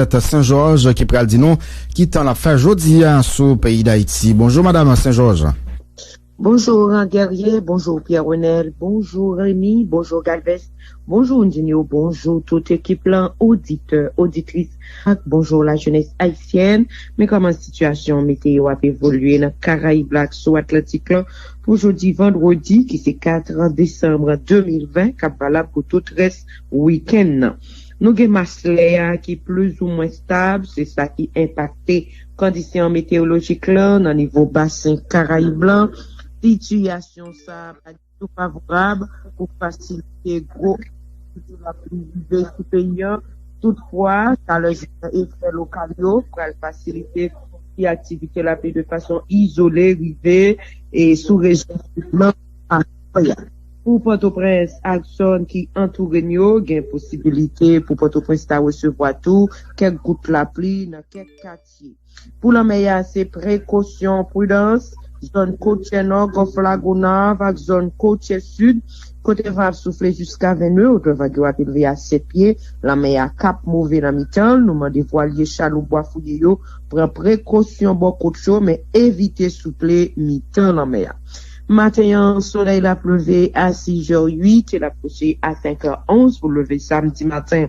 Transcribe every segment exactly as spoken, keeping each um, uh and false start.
Christette Saint-Georges ki pral di nou ki tan l ap fè jodi a sou peyi Dayiti. Bonjou, madam Saint-Georges. Bonjou, Laurent Guerrier. Bonjou, Pierre Renel. Bonjou, Rémy. Bonjou, Galvez. Bonjou, Nzinho. Bonjou, tout ekip lan, oditè, oditris, ak bonjou, lajenès ayisyèn. Men kòman sitiyasyon meteo ap evolye nan Karayib la ak sou Atlantik lan pou jodi vandredi, ki se kat desanm de mil ven, k ap valab pou tout rès wikenn nan? Nou gen mas lè a ki plizoumwen stab, se sa ki enpakte kondisyon meteyolojik lan nan nivo basen Karayib lan. Sitiyasyon sa a pa ditou favorab pou fasilite gwo aktivite lapli rive sou peyi a. Toutfwa, chalè jounen efè lokal yo pral fasilite ti aktivite lapli de fason izole rive e sou rejyon sid lan ak nò a. Pou Pòtoprens ak zòn ki antoure n yo, gen posibilite pou Pòtoprens ta resevwa tou kèk gout lapli nan kèk katye. Pou lanmè a, se prekosyon, pridans. Zòn kotyè nò, Gòf Lagonav ak zòn kotyè sid, kote van ap soufle jiska venn nòt, otè vag yo ap elve a sèt pye. Lanmè a k ap move nan mitan l. Nou mande vwalye, chal ou bwafouye yo pran prekosyon bò kot yo, men evite souple mitan lanmè a. Maten an, solèy la ap leve a sizè uit e l ap kouche a senkè onz pou leve samdi maten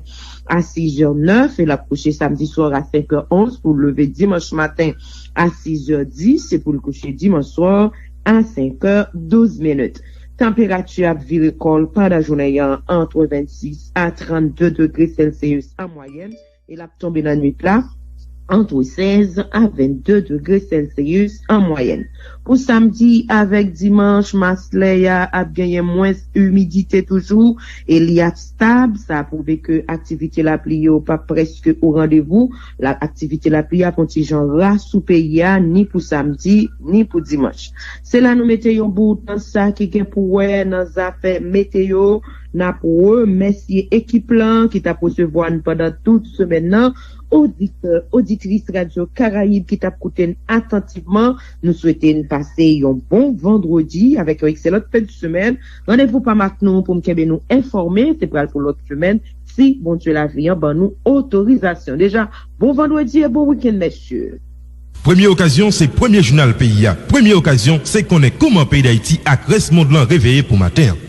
a sizè nèf e l ap kouche samdi swa a senkè onz pou leve dimanch maten a sizè dis e pou l kouche dimanch swa a senkè douz minit. Tanperati ap vire kò l pandan jounen an ant vennsis a trannde degre Celsius an mwayèn e l ap tonbe nan nwit la ant sèz a vennde degre Celsius an mwayèn. Pou samdi avèk dimanch, mas lè a ap genyen mwens imidite toujou e li ap stab. Sa pwouve ke aktivite lapli yo p ap prèske o randevou. La, aktivite lapli ap on ti jan ra sou peyi a, ni pou samdi, ni pou dimanch. Se la nou mete yon bout nan sa ki gen pou wè nan zafè meteo. N ap remèsye ekip lan ki t ap resevwa n pandan tout semèn nan. Oditè, oditris Radyo Karayib ki t ap koute n atantivman, nou swete n pase yon bon vandredi avèk yon ekselan fen de semèn. Randevou pa mank nou pou m kenbe nou enfòme. Se pral pou lòt semèn, si Bondye lavi an ban nou otorizasyon. Deja, bon vandredi e bon wikenn, mesye. Premye okazyon, se premye jounal peyi a. Premye okazyon, se konnen kòman peyi Dayiti ak rès mond lan reveye pou maten an.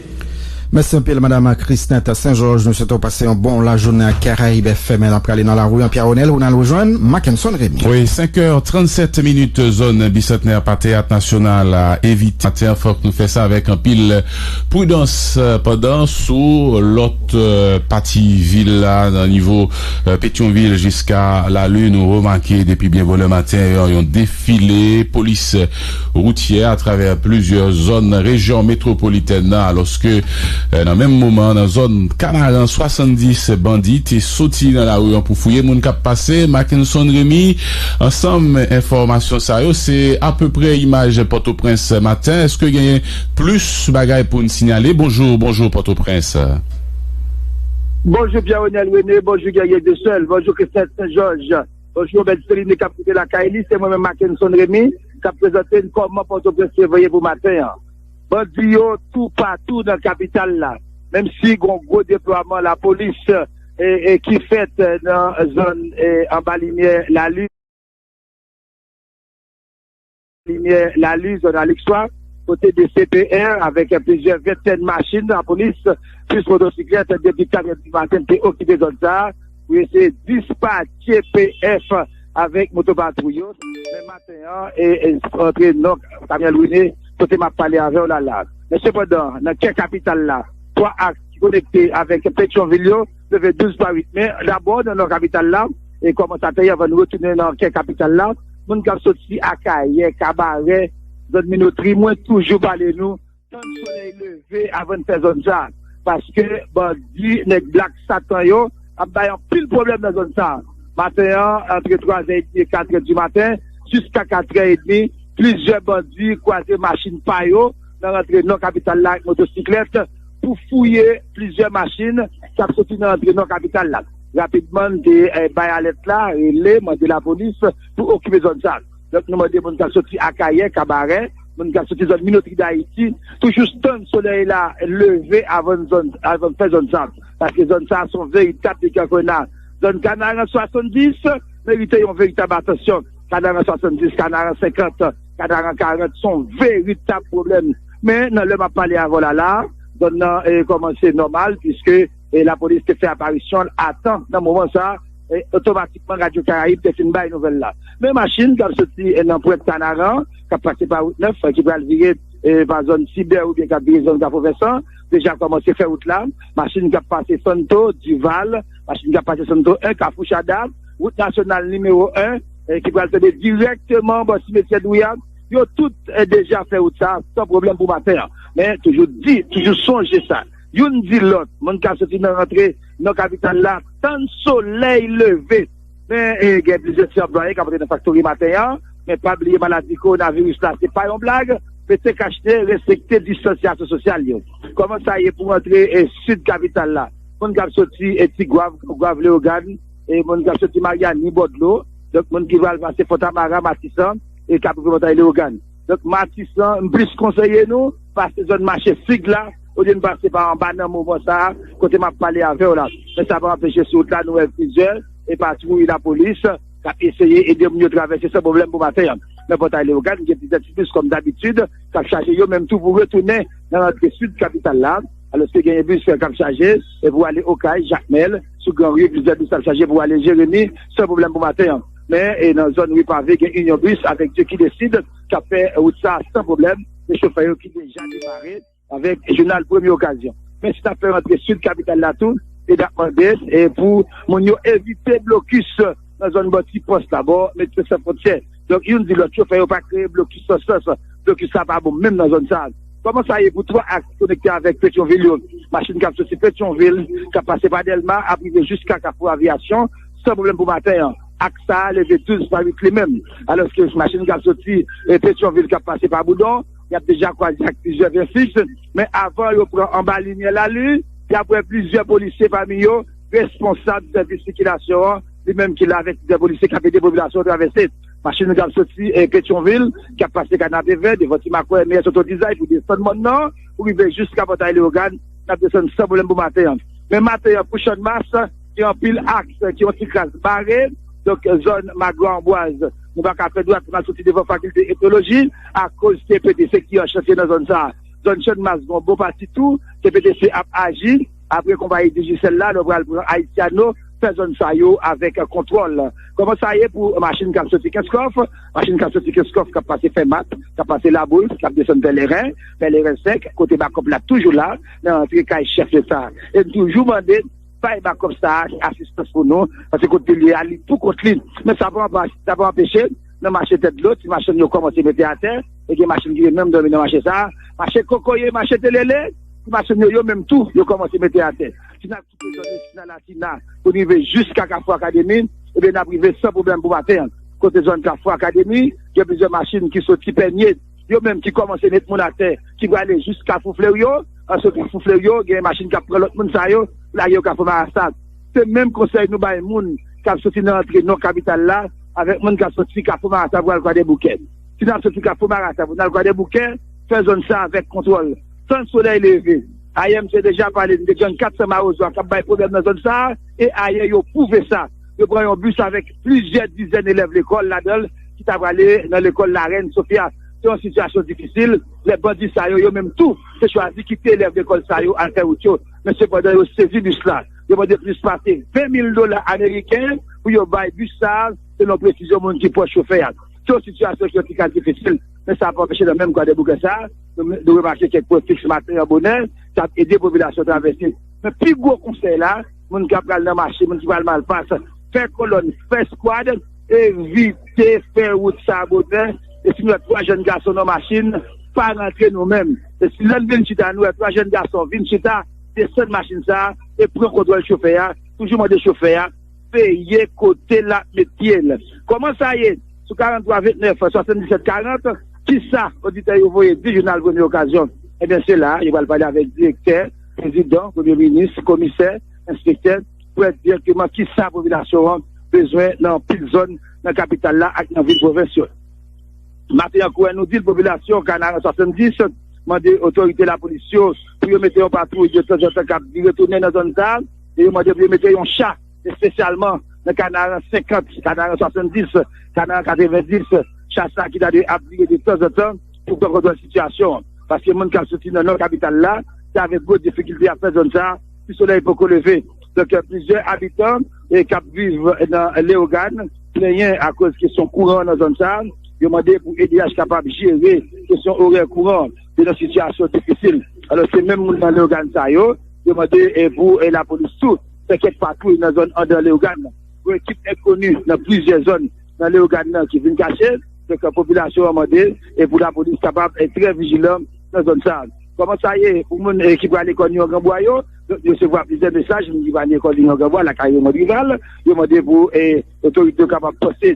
Mèsi anpil, madam Christette Saint-Georges. Nou swete w pase yon bon lajounen ak Karayib F M. N ap prale nan lari an, Pierre Renel, pou n al rejwenn Mackenson Remy. Wi, senkè trannsèt minit, zòn Bisantnè pa Teyat Nasyonal a evite maten an. Fòk nou fè sa avèk anpil pridans, pandan sou lòt, eh, pati vil la, nan nivo, eh, Petyonvil jiska Lalin, nou remake depi byen bonè maten an, yon defile polis woutyè atravè plizyè zòn rejyon metwopolitèn nan, alòske, eh, nan menm moman, nan zòn Kanaran, swasanndis bandi te soti nan lari an pou fouye moun k ap pase. Mackenson Remy, ansanm enfòmasyon sa yo, se apeprè imaj Pòtoprens maten. Èske genyen plis bagay pou n sinyale? Bonjou, bonjou Pòtoprens. Bonjou Pierre Renel René, bonjou Guerrier Desseul, bonjou Christelle Saint-Georges, bonjou Obed Celine k ap koute lakay li. Se mwen menm Mackenson Remy k ap prezante n kòman Pòtoprens reveye pou maten an. Bandi yo toupatou nan kapital la, menm si gon gwo deplwaman lapolis, e, e ki fèt, e, nan zòn, e, anba limyè Lalin, limyè Lalin, zòn Alexwa, kote de C P R avèk plizyè ventèn machin lapolis, plis motosiklèt, depi kat è di maten te okipe zòn sa a pou eseye dispatche P F avèk moto patwouy yo. Men maten an, e, e, antre nò Kamyèl Wine, kote m ap pale avè w la la. Men sepandan, nan kè kapital la, twa aks ki konekte avèk Petyonvil yo leve douz pa uit. Men dabò, nan nò kapital la, e kòmansatè, anvan nou retounen nan kè kapital la, moun k ap soti Akayè, Kabarè, zòn Minotri, mwen toujou pale nou, tann solèy leve avan n fè zòn sa. Paske bandi, nèg Black Satan yo, ap bay anpil pwoblèm nan zòn sa. Maten an, antre twa zè edmi e kat è di maten, jiska kat è edmi, plizyè bandi kwaze machin pa yo nan rantre nò kapital la ak motosiklèt pou fouye plizyè machin k ap soti nan rantre nò kapital la. Rapidman, n te, eh, bay alèt la, rele, mande lapolis pou okipe zòn sa. Donk, nou mande moun k ap soti Akayè, Kabarè, moun k ap soti zòn Minotri Dayiti, toujou tann solèy la leve avan zòn, avan fè zòn sa. Paske zòn sa se yon veritab degangrenad. Zòn Kanaran swasanndis merite yon veritab atansyon. Kanaran swasanndis, Kanaran senkant, Kanaran karant se yon veritab pwoblèm. Men nan lè m ap pale avè w la la, zòn nan e, kòmanse nòmal, piske e, lapolis te fè aparisyon l a tan nan moman sa a, e, otomatikman Radyo Karayib te fin bay nouvèl la. Men machin k ap soti e, nan pwent Kanaran, k ap pase pa wout nèf, ki pral vire e, pa zòn Sibè oubyen k ap vire zòn Kafou Vensan, deja kòmanse fè wout la. Machin k ap pase Santo, Dival, machin k ap pase Santo en, Kafou Chada, wout nasyonal nimewo en, e, ki pral tonbe dirèkteman bò simetyè Dwi a. Yo tout e, deja fè wout sa san pwoblèm pou maten an. Men toujou di, toujou sonje sa. Youn di lòt, moun k ap soti nan rantre nan kapital la, tann solèy leve. Men e, gen plizyè ti anplwaye k ap antre nan faktori maten an. Men pa bliye maladi kowonaviris la, se pa yon blag. Mete kach ne, respekte distansyasyon sosyal yo. Kòman sa ye pou antre e, sid kapital la? Moun k ap soti e, Ti Gwav, Gwav Leyogàn, e moun k ap soti Maryani, Bòdlo, donk moun ki pral pase Fontamara, Matisan, e k ap rive Pòtay Leyogàn. Donk Matisan, m plis konseye nou pase zòn mache Fig la, olye n pase pa anba nan moman sa a, kote m ap pale avè w la. Men sa pa anpeche sou wout la, nou wè plizyè e patwouy lapolis k ap eseye ede moun yo travèse san pwoblèm pou maten an. Nan Pòtay Leyogàn, gen plizyè ti bis kòm dabitid k ap chaje yo menm tou pou retounen nan rantre sid kapital la. Alòske genyen bis k ap chaje e pou ale Okay, Jakmèl, sou Granri, plizyè bis ap chaje pou ale Jeremi san pwoblèm pou maten an. Men e nan zòn Ri Pave, gen Inyon Bis avèk Dye ki Desid k ap fè wout sa a san pwoblèm. E chofè yo ki deja depare avèk jounal Premye Okazyon. Men si n ap fè rantre sid kapital la tou, e n ap mande e pou moun yo evite blokis nan zòn bò Ti Pòs la, bò Medsen San Fwontyè. Donk, youn di lòt, chofè yo pa kreye blokis san sans. Blokis la pa bon menm nan zòn sa a. Kòman sa ye pou twa aks ki konekte avèk Petyonvil yo? Machin k ap soti Petyonvil, k ap pase pa Dèlma, ap rive jiska Kafou Aviyasyon, san pwoblèm pou maten an. Aks sa a leve douz pa uit li menm. Alòske machin k ap soti e, Petyonvil, k ap pase pa Boudon, y ap deja kwaze ak plizyè vensis. Men avan yo pran anba limyè lali, y ap wè plizyè polisye, pami yo responsab sèvis sikilasyon an, li menm ki la avèk plizyè polisye k ap ede popilasyon an travèse. Machin k ap soti e, Petyonvil, k ap pase Kanapevè, devan Ti Makwè, Meyès Oto Dizay pou desann mòn nan, pou rive jiska Pòtay Leyogàn, n ap desann san pwoblèm pou maten an. Men maten an, pou Channmas, gen anpil aks ki yon ti kras bare, donk zòn Maglo Anbwaz, nou pa ka fè dwat, n ap soti devan Fakilte Etnoloji, akoz C P T C ki an chantye nan zòn sa a. Zòn Channmas, gen yon bon pati tou, C P T C ap aji, apre konpayi Digicel la, nou pral pran Haitiano, fè zòn sa yo avèk kontwòl. Kòman sa ye pou machin k ap soti Kenskòf? Machin k ap soti Kenskòf, k ap pase Fèmat, k ap pase Laboul, k ap desann Pèleren, Pèleren senk, kote bakòp la toujou la, nan rantre kay chèf leta. E n toujou mande, bay bakòp sa a asistans pou nou, paske kote li ye a, li pou kont li. Men sa pa anpa-, sa pa anpeche, nan mache Tèt Dlo, ti machann yo kòmanse mete atè, e gen machin ki te menm dòmi nan mache sa a. Mache Kokoye, mache Telele, ti machann yo, yo menm tou, yo kòmanse mete atè. Si n ap kite zòn Esina Latina pou n rive jiska Kafou Akademi, ebyen n ap rive san pwoblèm pou maten an. Kote zòn Kafou Akademi, gen plizyè machin ki soti Pènye, yo menm ki kòmanse met moun atè, ki prale jis Kafou Fleryo, anso Kafou Fleryo, gen machin k ap pran lòt moun sa yo, lage yo Kafou Marasa. Se menm konsèy nou bay moun k ap soti nan rantre nò kapital la, avèk moun k ap soti Kafou Marasa pou al Kwadèboukè. Si n ap soti Kafou Marasa pou n al Kwadèboukè, fè zòn sa avèk kontwòl. Tann solèy leve. Ayè, m te deja pale, m te jwenn kat san mawozo k ap bay pwoblèm nan zòn sa a, e ayè, yo pwouve sa. Yo pran yon bis avèk plizyè dizèn elèv lekòl ladan l ki ta prale nan lekòl Larèn Sofia. Se yon sitiyasyon difisil. Lè bandi sa yo, yo menm tou, te chwazi kite elèv lekòl sa yo al fè wout yo. Men sepandan, yo sezi bis la. Yo mande plis pase ven mil dola ameriken pou yo bay bis sa a, selon presizyon moun ki pwòch chofè a. Se yon sitiyasyon ki yon ti ka difisil, men sa pa anpeche nan menm Kwadèboukè sa a, nou, nou remake kèk pwen fiks maten an bonè, k ap ede popilasyon travèse. Men pi gwo konsèy la, moun k ap pral nan mache, moun ki pral Malpas, fè kolòn, fè eskwad, evite fè wout sa a bonè, e si nou wè twa jèn gason nan machin, pa rantre nou menm. E si lè n vin chita, nou wè twa jèn gason vin chita, desann machin sa a, e pran kontwòl chofè a, toujou mande chofè a, veye kote l ap met pye l. Kòman sa ye? Sou karant twa vennèf swasanndisèt karant, kisa oditè yo voye di jounal Premye Okazyon? Ebyen, se la, yo pral pale avèk direktè, prezidan, premye minis, komisè, enspektè, pou wè dirèkteman kisa popilasyon an bezwen nan anpil zòn nan kapital la ak nan vil pwovens yo. Maten an, kouwè nou di l, popilasyon Kanaran swasanndis mande otorite lapolis yo pou yo mete yon patwouy de tanzantan k ap vire tounen nan zòn sa a, e yo mande pou yo mete yon cha espesyalman nan Kanaran senkant, Kanaran swasanndis, Kanaran katrevenndis, chasa ki ta dwe ap vire de tanzantan pou pran kontwòl sitiyasyon an. Paske moun k ap soti nan nò kapital la, se avèk gwo difikilte y ap fè zòn sa a, si solèy poko leve. Donk, plizyè abitan e k ap viv nan Leyogàn plenyen akoz kesyon kouran nan zòn sa a. Yo mande pou E D H kapab jere kesyon orè kouran an. Yo nan sitiyasyon difisil. Alò, se menm moun nan Leyogàn sa yo, yo mande e pou e lapolis tou fè kèk patwouy nan zòn anndan Leyogàn nan. Yon ekip enkoni nan plizyè zòn nan Leyogàn nan ki vin kache. Donk, popilasyon an mande e pou lapolis kapab e trè vijilan nan zòn sa a. Kòman sa ye pou moun e ki pral lekòl Yon Granbwa yo? Yo resevwa plizyè mesaj, moun ki pral lekòl Yon Granbwa, lakay Raymond Rival, yo mande pou e otorite yo kapab panse